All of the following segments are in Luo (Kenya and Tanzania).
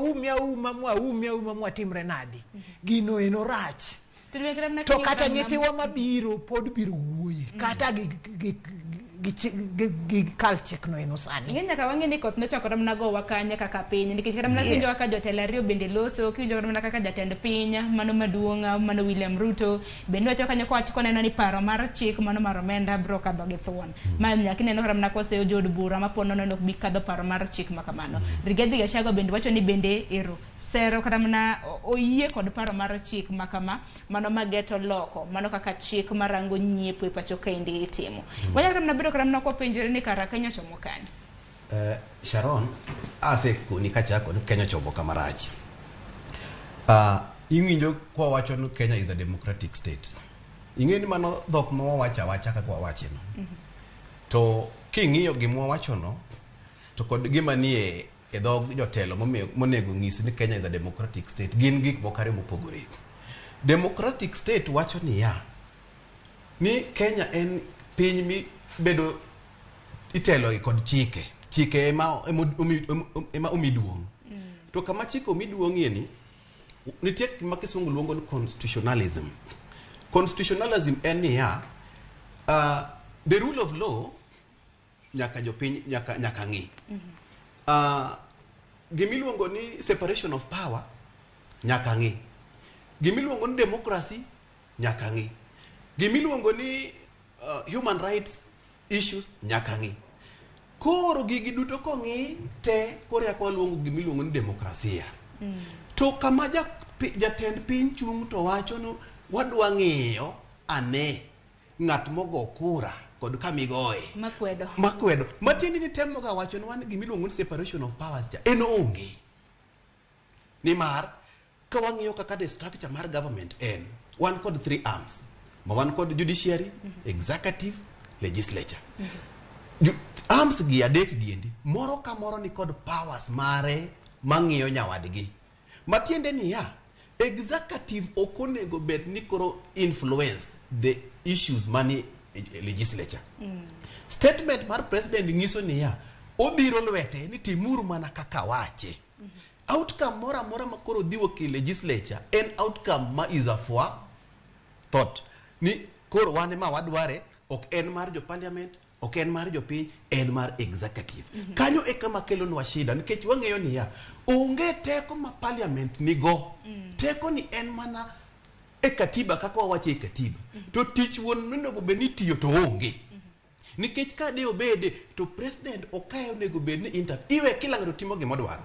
waumi auma mwaumi auma mwatimre nadi, gino eno rach. To dwe kata mana To king'iyo kata kata mana- nyithiwa mabiro pod biro wuoye kata gi kal chikno eno sani. Ing'e nyaka wang'e ni koth nochakore mana gowa kanye kaka piny, nikech kata mana kiwinjo kaka jotelo ariyo bende loso, kiwinjo kata mana kaka jatend piny mano maduong' mano William Ruto bende wacho kanyo kowacho koneno ni paro mar chik mano mar omenda biro kadho gi thuon. Ma nyaka ineno kata mana koseyo jood bura ma po nono ni ok bi kadho paro mar chik ma kamano. Rigathi Gachagua bende wacho ni bende ero sero kata mana oyie kod paro mar chik ma kama mano mageto loko mano kaka chik marango nyiepo e pacho kaendi itimo. Wanyalo kata mana bedo kata mana kwapenjore ni kara Kenya ochomo kanye. Sharon, asekoni kachako ni Kenya ochomo kama rach. Iwinjo kwa wacho ni Kenya is a democratic state. Ing'e ni mano dhok ma wawacho awacha kaka wawache no. To king'iyo gima wawacho no to kod gima nie e dhog jotelo monego nyis ni Kenya is a democratic state gin gik moko ariyo mopogore. Democratic state wacho niya ni Kenya en piny mibedo itelo kod chike. Chike ema omi duong'. To kama chike omi duong'ie ni nitie gima kisungu luongo ni constitutionalism. Constitutionalism en niya, the rule of law nyaka jopiny nyaka ng'i. Gimiluongo ni separation of power nyaka ng'i. Gimiluongo ni democracy nyaka ng'i. Gimiluongo ni human rights issues nyaka ng'i. Koro gigi duto kong'i te koro eka waluongo gimiluongo ni demokrasia. To kama jatend piny chung' to wacho ni wadwa ng'iyo ane ng'at mogo kura kod kamigoye makwedo. Makwedo matiende ni temoga wacho ni wan gimiluongo ni separation of powers cha en onge, nimar ka wang'iyo kaka the structure mar government en wan kod three arms ma wan kod judiciary, executive, legislature. Arms gi adek giendi moro ka moro ni kod powers mare mang'iyo nyawadgi, matiende niya executive ok onego bed ni koro influence the issues mani e legislature. Statement mar president nyiso niya odhiro lwete ni timuru mana kaka wache. Outcome moro amora ma koro dhi wuok e legislature en outcome ma is a thought ni koro wan ema wadware, ok en mar jo parliament, ok en mar jopiny, en mar executive. Kanyo e kama kelonwa shida, nikech wang'eyo niya onge teko ma parliament nigo. Teko ni en mana e katiba kaka wawacho e katiba, to tich wuon monego bed ni tiyo to onge, nikech ka de obede to president okae onego bed ni inter iwe kila ng'ato timo gima odwaro.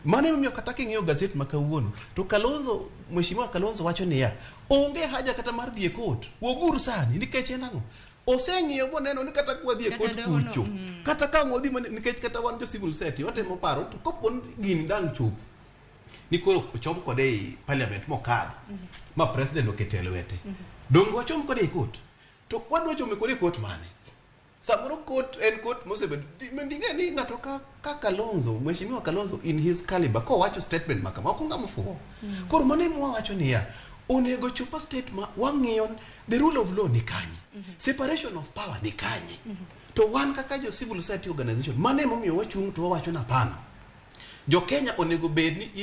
Mano emomiyo kata king'iyo gazet ma kawuono to Kalonzo, Mheshimiwa Kalonzo wacho niya onge haja kata mar dhi e court, wuoguru sani, nikech en ang'o oseng'iyo moneno ni kata kwadhi e Kata court doho no, kucho kata ka ang' wadhi nikech kata wan jo civil society watemo paro to kopo ni gini dang' chop ni koro ochom kode ei parliament mokadho ma president okete e lwete, donge wachom kode e court? To wadwa chomo kode e court mane? Samoro court en court mosebedo ing'e ni ng'ato ka Kalonzo, Mheshimiwa Kalonzo in his caliber kowacho statement ma kama ok ong'ama fuwo. Koro mano ema wawacho niya onego chop a state ma wang'iyo the rule of law ni kanye, separation of power ni kanye. To wan kaka jo civil society organization mano emomiyo wachung' to wawacho ni hapana, jo Kenya onego bed ni